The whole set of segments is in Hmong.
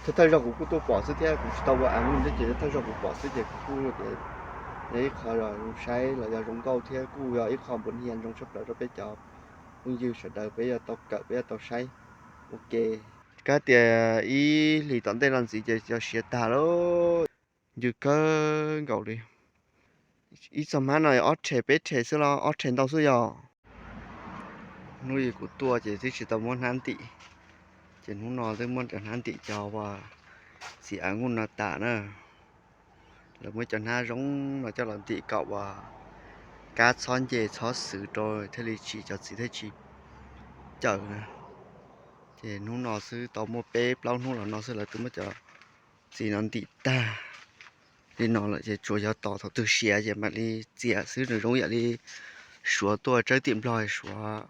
Thawj thawj zaug kuv kuj tuaj pom xwb thiab kuv tsis tau ua av nyuj thiab ces thawj zaug kuv pom xwb ces kuv kuj tias yog ib qho zoo saib los yog zoo nkauj thiab kuj yog ib qho npuas hias zoo tshaj plaws rau peb cov phooj ywg sawv daws peb yuav tau kawm peb yuav tau saib ua ke. Kab tias ib hlis tom ntej no ntxiv ces cov siav tag lawm, ncw kawg nkaus li. Ib txog hmab no ob rhe peb rhe xwb los ob rhe ntau xwb yog. Hnub ib kuv tuaj ces twb tsis tau muab hnab ntim, ces hnub no twb muab cov hnab ntim cov uas txiv av nyuj no tas na. Lawv muab cov hnab zoo no coj los ntim kom uas kab txhob nce txhob xwv rau thiaj li tsis cov txiv thiaj tsis cawm na. Ces hnub no xwb tau muaj peb plaub hnub los no xwb lawv twb muab cov txiv no ntim tag li no lawm ces tsuas yog tos thaum twg siav ces mam li txiav xwb, nws zoo yam li suav tuaj tsawb tim nplog suav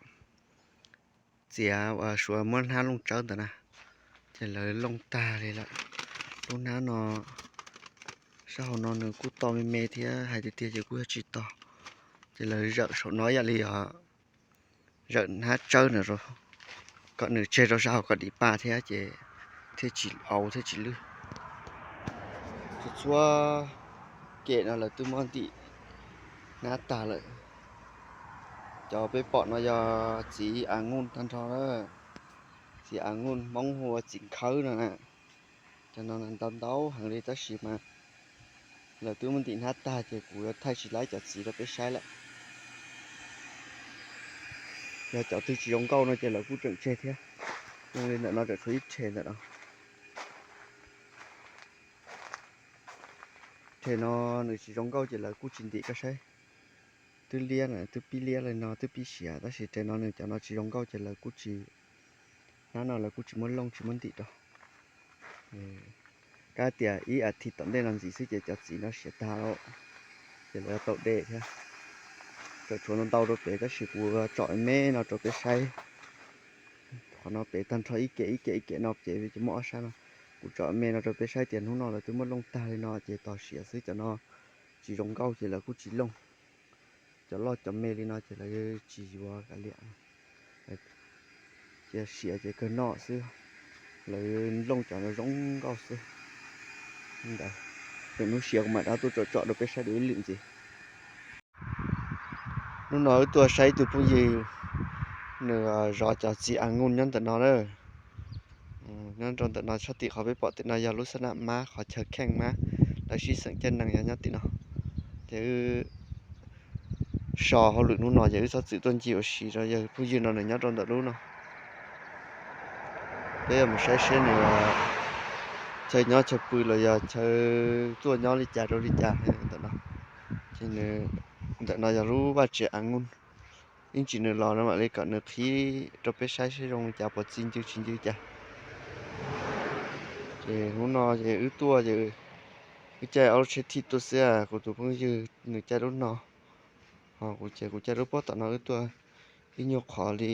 txiav, suav muab hnab looj tsawb ntawd na, ces lawv looj tag li lawm. Lub hnab no sab hauv no nws kuj to me me thiab hais tiag tiag ces kuj yog tsis to, ces lawv zawm saum no yam li zawm hnab tsawb na, kom nws tseg rau sab hauv kom dim pa thiab ces thiaj tsis au thiaj tsis lwj. Txhua txhua kem no lawv twb muab ntim hnab tag lawm. Cov peb pom no yog txiv av nyuj tag nrho na, txiv av nyuj Hmoob hu ua txiv nkhawb no na. Cov no ntau ntau heev li tab sis mas lawv twb muab ntim hnab tag ces kuv yuav thaij tsis laib cov txiv rau peb saib lawm. Yog cov twg tsis zoo nkauj no ces lawv kuj tseem tseg thiab. Zoo li ntawm no tseem tshuav ib rhe ntawm no. Rhe no nws tsis zoo nkauj ces lawv kuj tsis ntim koj saib. Twb liab na, twb pib liab li no twb pib siav tab sis rhe no nws cov no tsis zoo nkauj ces lawv kuj tsis, hnab no lawv kuj tsis muab looj tsis muab ntim rau. Kab tias ib as thiv tom ntej no ntxiv xwb ces cov txiv no siav tag lawm, ces lawv yuav tau de thiab. Tseem tshuav ntau ntau rau pem tab sis kuv tsom me no rau peb saib. Qhov no pem tag nrho ib kem ib kem ib kem no ces muaj ob sab no. Kuv tsom me no rau peb saib tias hnub no lawv twb muab looj tag li no ces tos siav xwb, cov no tsis zoo nkauj ces lawv kuj tsis looj. Cov loj cov me li no ces lawv tsis yuav kav liam, cia siav ces kawg noj xwb. Lawv looj cov no zoo nkauj xwb. Ntawd, lwm hnub siav kuv mam rov tuaj tsom tsom rau peb saib dua ib lwm ntxiv. Hnub no wb tuaj saib ib tug phooj ywg, nws zov cov txiv a nguj nyob ntawm no na. Nyob rau ntawm no sab tim qhov peb pom tim no yog lub xab nam mab qhov chaw kheej mab, lawv sib xeem caij nees yog nyob tim no. Ces wb so hauj lwm hnub no ces wb txhob txwm tuaj ncig ua si rau yawg phooj ywg no nws nyob rau ntawm lub no. Peb yuav mus saib seb nws chaw nyob chaw pw los yog chaw tuaj nyob li cas rau li cas ntawm no. Ces nws, ntawm no yog lub vaj tsev a nguj. Ib ntsis nws los no mam li kom nws qhib rau peb saib seb zoo li cas, puas txi ncw tsis ncw cas. Ces hnub no ces wb tuaj ces wb caij ob lub tsheb thij tuaj xwb, kuv tus phooj ywg nws caij lub no, ho kuv ces kuv caij lub pob tom no wb tuaj ib nyuag qhov li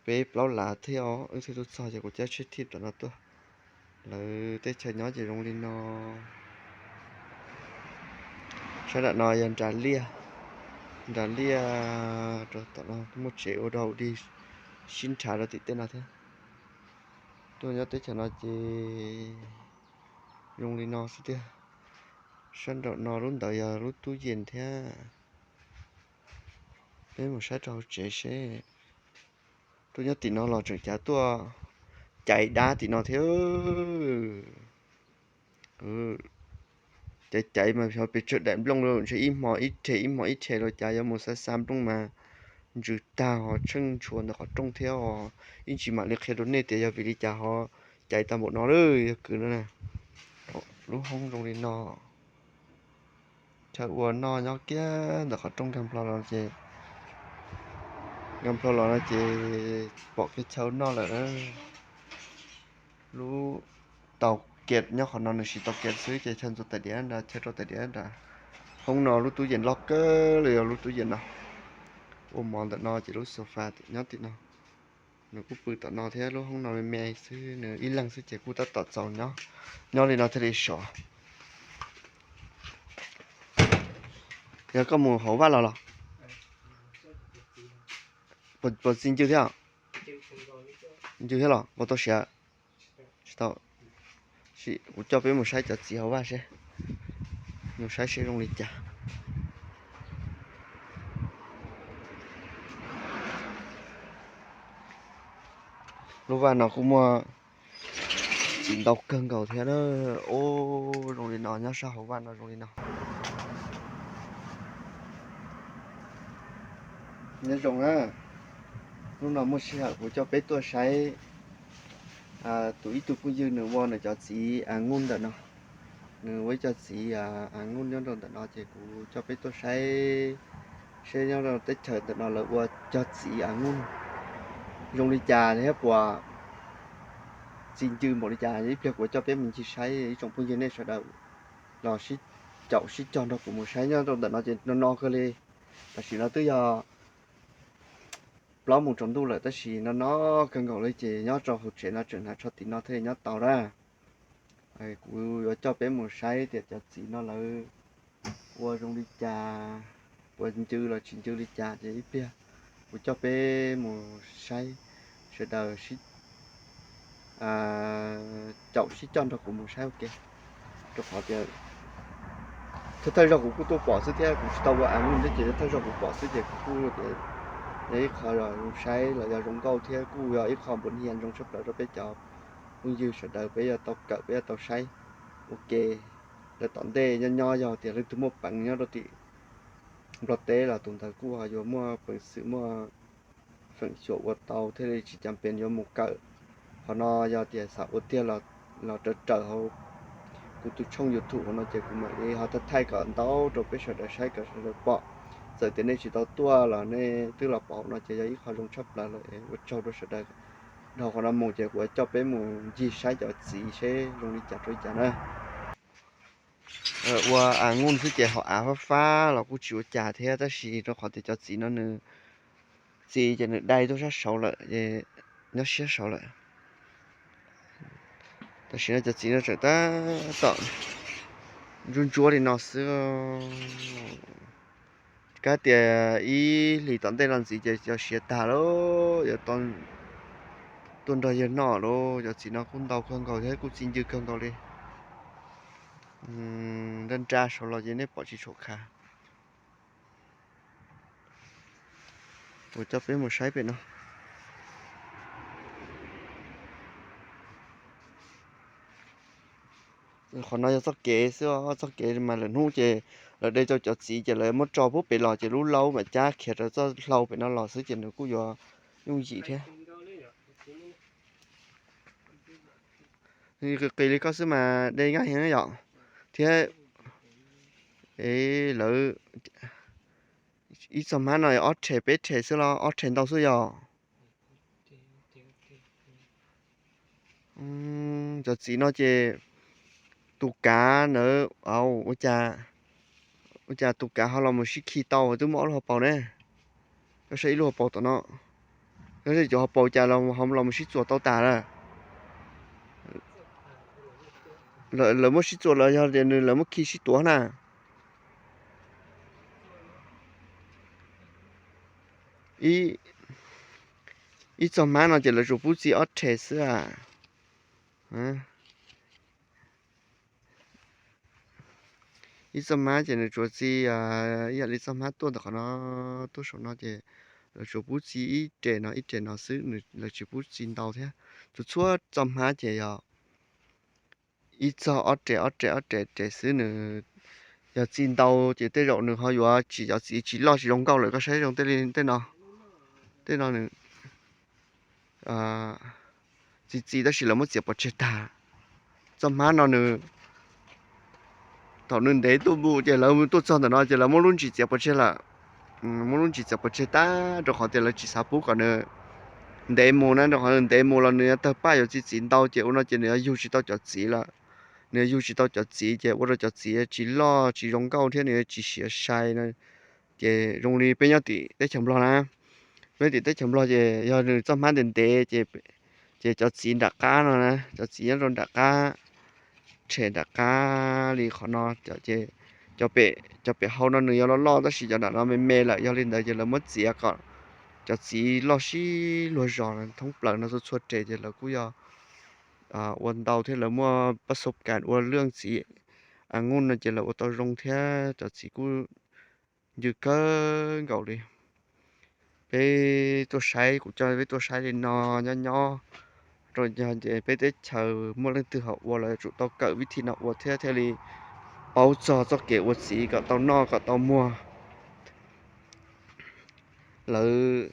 peb plaub lav thiab os, wb thiaj tuaj txog ces kuv caij tsheb thij tom no tuaj. Lawv teb chaws nyob ces zoo li no. Sab nram no yog nras liaj, nras liaj rau tom no muaj tsev ua dog ua dig sib nrhav rau tim tej no thiab. Tuaj nyob teb chaws no ces zoo li no xwb tiag. Sab nraum no lub ntawd yog lub tub yees thiab. Peb mus saib rau hauv tsev seb. Tuaj nyob tim no los tseem cav tuaj caiv dab tim no thiab. Caiv caiv mas xyov pes tsawg daim nplooj li, ntshe ib hmo ib rhe ib hmo ib rhe los cas, yuav mus xa xa nplooj mas ntsws tag ho tsheej ntshua ntawm qhov rooj thiab os. Ib ntsis mam li qhia rau nej tias yog vim li cas ho caiv tag npaum no lawm yog kwv no na. Lub hoob zoo li no. Chaw ua noj nyob kiag ntawm qhov rooj nkag nplho los ces, nkag nplho los no ces pom kiag chaw noj lawm na. Lub tau kiag nyob qhov no nws siv tau kiag xwb ces chaw ntxuav tais diav nrad, chaw rau tais diav nrad. Hoob no lub tub yees loj kawg li, yog lub tub yees no. Ua mov ntawm no ces lub sofa nyob tim no. Nws kuj pw tom no thiab, lub hoob no me me xwb, nws ib leeg xwb ces kuj tab tom txaus nyob. Nyob li no thiaj li sov. Yog koj mus hauv vaj los los? Puas txi ncw thiab? Ncw thiab los puas tau siav? Tsis tau, kuv coj peb mus saib cov txiv hauv vaj seb, mus saib seb zoo li cas. Lub vaj no kuj muaj txiv ntau kawg nkaus thiab na. Ub, zoo li no, nyob sab hauv vaj no zoo li no. Nyob zoo na, hnub no muaj sij hawm kuv coj peb tuaj saib tus ib tug phooj ywg nws ua nws cov txiv a nguj ntawm no. Nws ua ib co txiv a nguj nyob rau ntawm no ces kuv coj peb tuaj saib seb nyob rau teb chaws ntawm no lawv ua cog txiv a nguj zoo li cas thiab puas txi ncw npaum li cas. Ib pliag kuv coj peb mus ncig saib ib tsoom phooj ywg nej sawv daws los sib caum sib cog nrog kuv mus saib nyob rau ntawm no ces no no kawg li. Tam sim no twb yog plaub moos tsaus ntuj lawm tab sis no no kawg nkaus li ces nyob rau hauv tsev no tseem hnav tsho tim no thiaj li nyob tau na. Kuv yuav coj peb mus saib tias cov txiv no lawv ua zoo li cas, puas ncw los tsis ncw li cas ces ib pliag kuv coj peb mus saib, sawv daws sib caum sib coj nrog kuv mus saib ua ke. Rau qhov tias thawj thawj zaug kuv kuj tuaj pom xwb thiab kuv tsis tau ua a nguj thiab ces thawj zaug kuv pom xwb ces kuv kuj tias yog ib qho zoo saib los yog zoo nkauj thiab kuj yog ib qho npuas hia zoo tshaj plaws rau peb cov phooj ywg sawv daws peb yuav tau kawm peb yuav tau saib ua ke. Lawv tom ntej nyob nyob yog tias leej twg muaj peev nyob rau tim Nplog teb los tus ntawd kuj ho yuav muaj peev xwm muaj feem xyuam ua tau thiaj li tsis cas pes yuav mus kawm. Qhov no yog tias xav ua tiag los raws raws hauv kuv tus tshooj YouTube hauv no ces kuv mam li ho thaij thaij kom ntau rau peb sawv daws saib kom sawv daws pom. Txawm tias nej tsis tau tuaj los nej twb los pom hauv no ces yog ib qho zoo tshaj plaws lawm, ua tsaug rau sawv daws. Dhau qhov no mus ces kuv coj peb mus ncig saib cov txiv seb zoo li cas rau li cas na. Ua a nguj xwb ces hauv av fab fab los kuj tsis ua cas thiab tab sis rau qhov tias cov txiv no nws txiv ces nws dai tuaj sab saud lawm, nyob siab saud lawm. Tam sim no cov txiv no tseem tab tom ntsuab ntsuab li no xwb. Kav tias ib hlis tom ntej no ntxiv ces cov siav tag lauj, yuav tuaj nrog yawg noj lauj. Cov txiv no kuj ntau kawg nkaus thiab kuj txi ncw kawg nkaus li. Nra nra saud los ces nej pom tsis tshua khav. Kuv coj peb mus saib pem no. Qhov no yog txoj kev xwb, txoj kev mas lwm hnub ces lawv de rau cov txiv ces lawv muab tso pub pem los ces lub laub mam cab khiav rau txoj hlau pem no los xwb ces nws kuj yuav yooj yim thiab. Qis qis li koj xwb mas de nyab heev yom. Thiab lawv ib txog hmab no ob rhe peb rhe xwb los ob rhe ntau xwb yog. Cov txiv no ces tus kav ntawd, ua cas, ua cas tus kav ho los mus sib khi tau twb muaj ob lub hauv paus ne. Koj saib ib lub hauv paus tom no, koj saib cov hauv paus cas los mus sib txuas tau tas lawm. Lawv muab sib txuas los yog tias nws lawv muab khi sib tuav na. Ib txog hmab no ces lawv tsuas pub txi ob rhe xwb a. Ib txog hmab ces nws tsuas txi, ib yam li txog hmab tuaj ntawm qhov no tuaj saum no ces lawv tsuas pub txi ib rhe no ib rhe no xwb, lawv tsis pub txi ntau thiab. Txhua txhua txog hmab ces yog ib txog ob rhe ob rhe ob rhe rhe xwb, nws yog txi ntau ces tej zaum nws ho yuav tsis, cov txiv tsis loj tsis zoo nkauj lawm. Koj saib zoo tej li tej no, tej no nws txi txiv tab sis lawv muab txiav pov tseg tag. Txoj hmab no nws, thaum nws ntev tuaj mus ces lawv tuaj txog ntawm no ces lawv muab lub ntsis txiav pov tseg lawm. Muab lub ntsis txiav pov tseg tag rau qhov tias lawv tsis xav pub kom nws ntev mus na, rau qhov nws ntev mus los nws yuav tawg paj yuav txi txiv ntau ces ua no ces nws yuav yug tsis tau cov txiv lawm. Nws yuav yug tsis tau cov txiv ces ua rau cov txiv tsis loj tsis zoo nkauj thiab nws yuav tsis siav sai no. Ces zoo li peb nyob tim teb chaws Nplog na, peb tim teb chaws Nplog ces yog nws txoj hmab ntev ntev ces cov txiv nram qab no na, cov txiv nyob rau nram qab, rhe nram qab li qhov no, ces cov pem hau no nws yuav loj loj tab sis cov nram no me me lawm. Yog li ntawd ces lawv muab txiav kom cov txiv loj sib luag zos thoob plaws no txhua txhua rhe ces lawv kuj yog ua ntau thiab lawv muaj pab xob kas ua lwj txiv a nyuj no ces lawv ua tau zoo thiab cov txiv kuj ncw kawg nkaus li. Peb tuaj saib, kuv coj peb tuaj saib li no nyob nyob rau ces peb teb chaws muaj leej twg ho ua los yuav tsum tau kawm vib thi no ua thiab thiaj li paub txog txoj kev ua txiv kom tau noj kom tau muag. Lawv,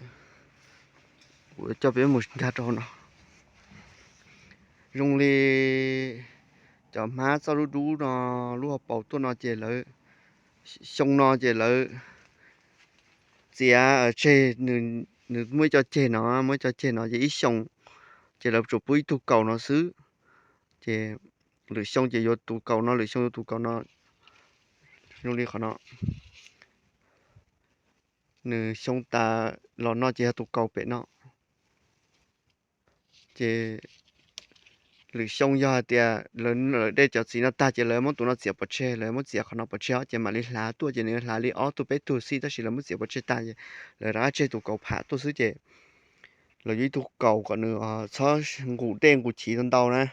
kuv coj peb mus nkag rau no. Zoo li cov hmab txoj dub dub no, lub hauv paus tuaj no ces lawv, xyoo no ces lawv txiav tseg, nws muaj ib co ceg no, muaj ib co ceg no ces ib xyoo ces lawv tsuas pub ib tug kaus no xwb. Ces lwm xyoo ces yuav tus kaus no, lwm xyoo yuav tus kaus no. Zoo li qhov no, nws xyoo tas los no ces yog tus kaus pem no. Ces lwm xyoo yog hais tias lawv, lawv de cov txiv no tag ces lawv muab tus no txiav pov tseg, lawv muab txiav qhov no pov tseg ces mam li hlav tuaj ces nws hlav li ob tug peb tug xij, tab sis lawv muab txiav pov tseg tag ces lawv rov qab tseg tus kaus pham tuaj xwb ces lawv yuav ib tug kaus kom nws txhob nqus dej nqus chiv ntau na,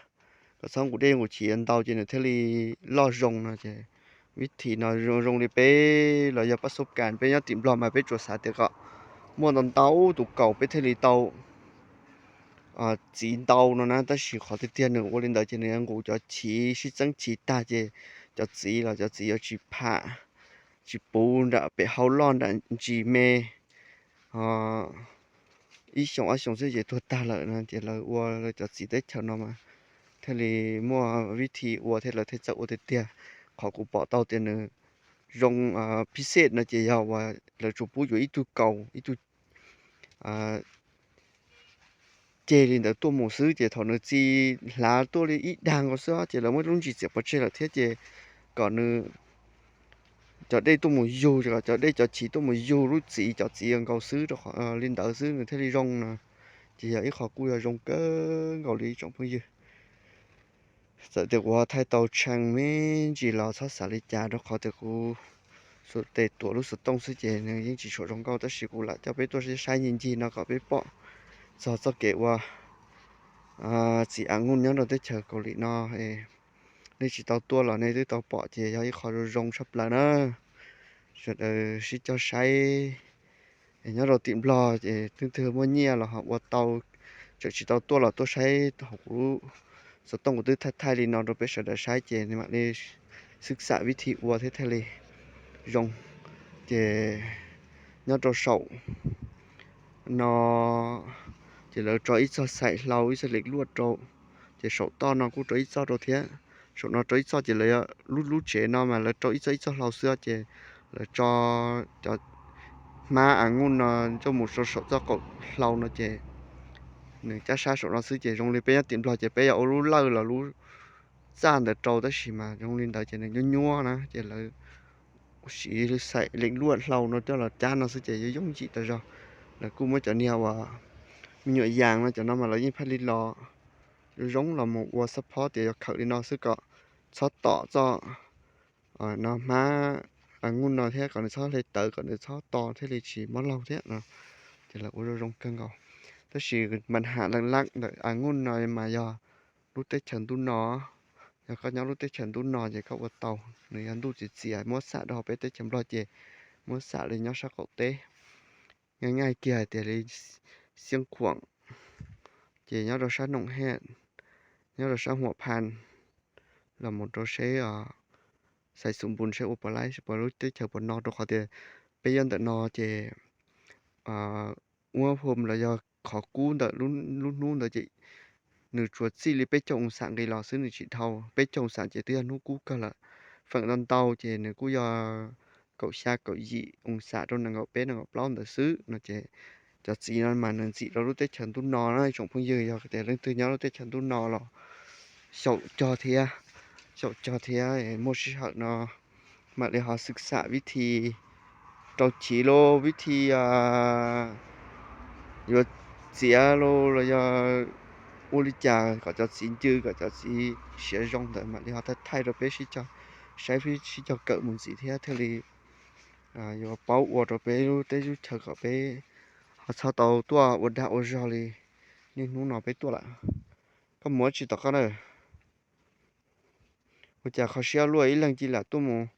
kom txhob nqus dej nqus chiv ntau ces nws thiaj li loj zoo no ces vib thi no zoo li peb los yog pab xob kas peb nyob tim Nplog mas peb tsuas xav tias kom muaj ntau ntau tus kaus peb thiaj li tau txiv ntau no na, tab sis qhov tiag tiag nws ua li ntawd ces nws yuav nqus cov chiv sib txeeb chiv tag ces cov txiv los cov txiv yuav tsis pham, tsis puv nram pem hau loj nram ntsis me. Ib xyoos ob xyoos xwb ces tuag tag lawm no ces lawv ua lawv cov txiv teb chaws no mas thiaj li muaj vib thi ua thiab lawv thiaj txawj ua tiag tiag. Qhov kuv pom tau tias nws zoo phib xej no ces yog uas lawv tsuas pub yuav ib tug kaus ib tug ceg li ntawd tuaj mus xwb ces thaum nws txi hlav tuaj li ib dag nkaus xwb ces lawv muab lub ntsis txiav pov tseg lawm thiab ces kom nws cov dej tuaj mus yug, kom cov dej cov chiv tuaj mus yug lub txiv, cov txiv nkaus xwb rau qhov li ntawd xwb nws thiaj li zoo no. Ces yog ib qho kuj yog zoo kawg nkaus li tsoom phooj ywg. Txawm tias kuv ho thaij tau tshee me ntsis los txhob xav li cas rau qhov tias kuv xuas tes tuav lub xov tooj xwb ces nws yeej tsis tshua zoo nkauj tab sis kuv lam coj peb tuaj saib ncig ncig no kom peb pom txog txoj kev ua txiv a nyuj nyob rau teb chaws Kaus Lim no. Nej tsis tau tuaj los nej twb tau pom ces yog ib qho zoo zoo tshaj plaws na. Sawv daws sib cog saib. Nyob rau tim Nplog ces leej twg muaj nyiaj los ho ua tau, tseem tsis tau tuaj los tuaj saib hauv kuv lub xov tooj kuv twb thaij thaij li no rau peb sawv daws saib ces mam li xwb xam vib thi ua thiab thiaj li zoo. Ces nyob rau saum no ces lawv tso ib txoj xaim hlau ib txoj leej luaj rau, ces saum toj no kuj rau ib txoj rau thiab. Saum no rau ib txoj ces lawv lub lub tsev no mas lawv rau ib txoj ib txoj hlau xwb ces lawv tso cov hmab a nyuj no coj mus rau saum txoj qaum hlau no ces nws cab sab saum no xwb ces zoo li peb nyob tim Nplog ces peb yog ua lub lawj los lub txaj ntawd rau tab sis mas zoo li ntawd ces nws nyuaj nyuaj na ces lawv siv xaim leej luaj hlau no coj los cab no xwb ces yuav yooj yim tas zog. Lawv kuj muab cov niag uas me nyuam yas no cov no mas lawv yeej phaij li los zoo zoo los mus ua xab phob tias yog khawm li no xwb kom txhob tom txoj no hmab a nyuj no thiab kom nws txhob hle tawv kom nws txhob to thiaj li tsis mob laug thiab no. Ces lawv ua zoo zoo kawg nkaus. Tab sis mas ham laj laj ntawm a nyuj no mas yog lub teb chaws ntub no, yog koj nyob lub teb chaws ntub no ces koj ua tau. Nws yog ntuj txias txias muab xam rau hauv peb teb chaws Nplog ces muab xam li nyob sab qaum teb. Nyaj nyaj kiag hais tias li Xiab Khuam, ces nyob rau sab Noom Hej, nyob rau sab Huam Phan, los mus rau seb Xais Xum Npus seb ua puas laib, puas lub teb chaws puas no rau qhov tias peb nyob ntawm no ces uab hum los yog qhov kub ntawm lub hnub ntawd ces nws tsuas txij li peb caug oo xam nqis los xwb nws tsis dhau. Peb caug oo xam ces twb yog hnub kub kawg lawm. Feem ntau ntau ces nws kuj yog kaum xya kaum yim oo xam rau nees nkaum peb nees nkaum plaub ntawd xwb no ces cov txiv no mas nws ntxim rau lub teb chaws ntub no na tsoom phooj ywg. Yog tias leej twg nyob lub teb chaws ntub no los xyaum cog thiab, xyaum cog thiab muaj sij hawm no mam li ho xwm xam vib thi rau chiv los vib thi yuav txiav los los yog ua li cas kom cov txiv ncw kom cov txiv siav zoo ntawd mam li ho thaij thaij rau peb sib cog saib sib cog kawm mus ntxiv thiab thiaj li yuav paub ua rau peb lub teb lub chaw kom peb ho txhob tau tuaj ua dag ua zog li niaj hnub no peb tuaj lawm. Koj mus ua tsi tom qab na? Ua cas kho siab luaj ib leeg cia li tuaj mus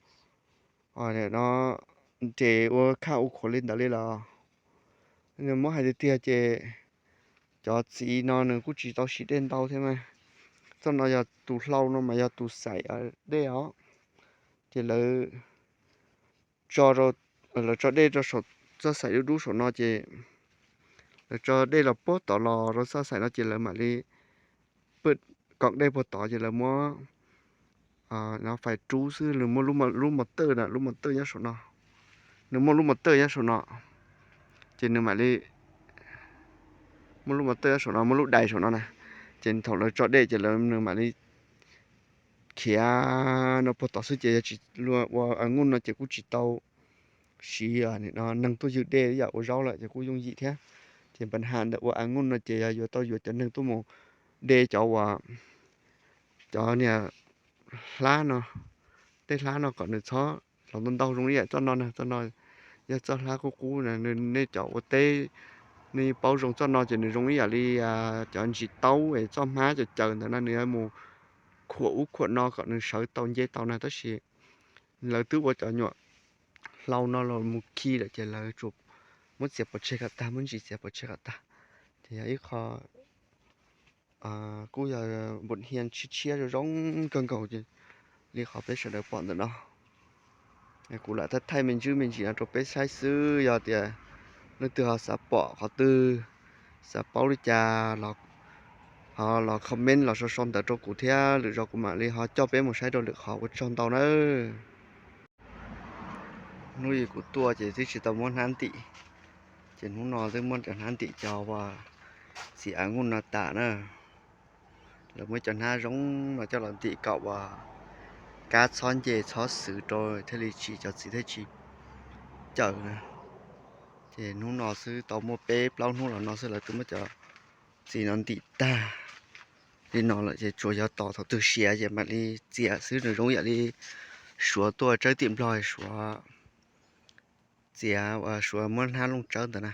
no nres ua khaj ua khuav li ntawd li los? Nws muab hais tiag tiag ces cov txiv no nws kuj tsis tau siv dej ntau thiab mas. Txoj no yog tus hlau no mas yog tus xaim dej os. Ces lawv tso, lawv tso dej rau saum txoj xaim dub dub saum no ces lawv tso dej los puag tod los rau txoj xaim no ces lawv mam li pw koom dej puag tod ces lawv muab no fais rub xwb, nws muaj lub mos tawj na, lub mos tawj nyob saum no, nws muaj lub mos tawj nyob saum no, ces nws mam li muaj lub mos tawj nyob saum no, muaj lub dais saum no na, ces thaum lawv tso dej ces lawv nws mam li khiav no puag tod xwb ces yog tsis ua a nguj no ces kuj tsis tau siv neeg tuaj ywg dej ib yam ua zaub lawm ces kuj yooj yim thiab. Ces npa ha ntawm ua a nguj no ces yog yuav tau yuav cov neeg tuaj mus de cov uas cov niag hlab no, tej hlab no kom nws txhob los ntau ntau zoo li yam txoj no na, txoj no yog txoj hlab qub qub na, nej cov ua teb nej paub zoo txoj no ces nws zoo ib yam li cov ntsis taub es txoj hmab caws caws ntawd no nws yuav mus khuam ub khuam no kom nws sawv tau nce tau na tab sis lawv twb ua cov nyuam hlau no los mus khi lawm ces lawv tsuas muab txiav pov tseg kom tag, muab ntsis txiav pov tseg kom tag. Ces yog ib qho kuj yog npum hia tshiab tshiab zoo zoo kawg nkaus li qhov peb sawv daws pom ntawm no. Kuv lam thaij thaij me ntsis me ntsis no rau peb saib xwb, yog tias leej twg ho xav pom qhov twg, xav paub li cas los ho los comment los sau sau ntawv rau kuv thiab lwm zaus kuv mam li ho coj peb mus saib rau lwm qhov. Ua tsaug ntau nawb. Hnub ib kuv tuaj ces twb tsis tau muab hnab ntim, ces hnub no twb muab cov hnab ntim cov uas txiv a nguj no tas na. Lawv muab cov hnab zoo no coj los ntim kom uas kab txhob nce txhob xwv rau thiaj li tsis, cov txiv thiaj tsis caws na. Ces hnub no xwb tau muaj peb plaub hnub los no xwb lawv twb muab cov txiv no ntim tag li no lawm ces tsuas yog tos thaum twg siav ces mam li txiav xwb, nws zoo yam li suav tuaj tsawb tim Nplog, suav txiav, suav muab hnab looj tsawb ntawd na,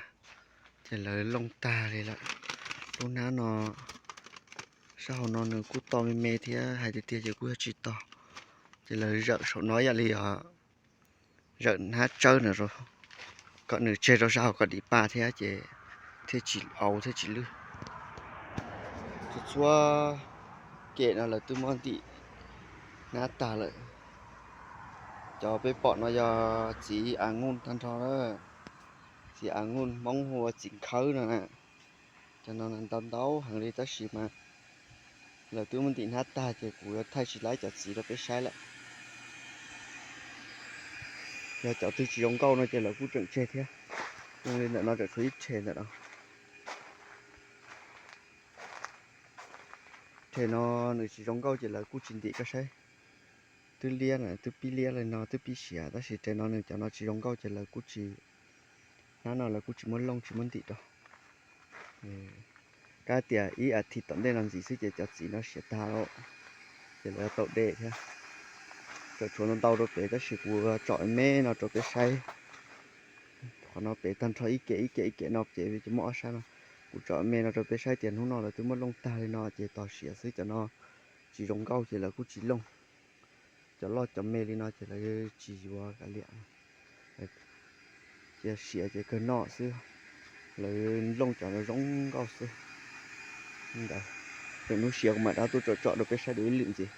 ces lawv looj tag li lawm. Lub hnab no sab hauv no nws kuj to me me thiab, hais tiag tiag ces kuj yog tsis to, ces lawv zawm saum no yam li zawm hnab tsawb na, kom nws tseg rau sab hauv kom dim pa thiab ces thiaj tsis au thiaj tsis lwj. Txhua txhua kem no lawv twb muab ntim hnab tag lawm. Cov peb pom no yog txiv a nguj tag nrho na, txiv a nguj Hmoob hu ua txiv nkhawb no na. Cov no ntau ntau heev li tab sis mas lawv twb muab ntim hnab tag ces kuv yuav thaij tsis laib cov txiv rau peb saib lawm. Yog cov twg tsis zoo nkauj no ces lawv kuj tseem tseg thiab. Zoo li ntawm no tseem tshuav ib rhe ntawm no. Rhe no nws tsis zoo nkauj ces lawv kuj tsis ntim koj saib. Twb liab, twb pib liab li no twb pib siav tab sis rhe no nws cov no tsis zoo nkauj ces lawv kuj tsis, hnab no lawv kuj tsis muab looj tsis muab ntim rau. Kab tias ib as thiv tom ntej no ntxiv xwb ces cov txiv no siav tag lawm, ces lawv yuav tau de thiab. Tseem tshuav ntau ntau rau pem tab sis kuv tsom me no rau peb saib. Qhov no pem tag nrho ib kem ib kem ib kem no ces muaj ob sab no. Kuv tsom me no rau peb saib tias hnub no lawv twb muab looj tag li no ces tos siav xwb, cov no tsis zoo nkauj ces lawv kuj tsis looj. Cov loj cov me li no ces lawv tsis yuav kav liam, cia siav ces kawg noj xwb. Lawv looj cov zoo nkauj xwb. Ntawd, lwm hnub siav kuv mam rov tuaj tsom tsom rau peb saib dua ib lwm ntxiv.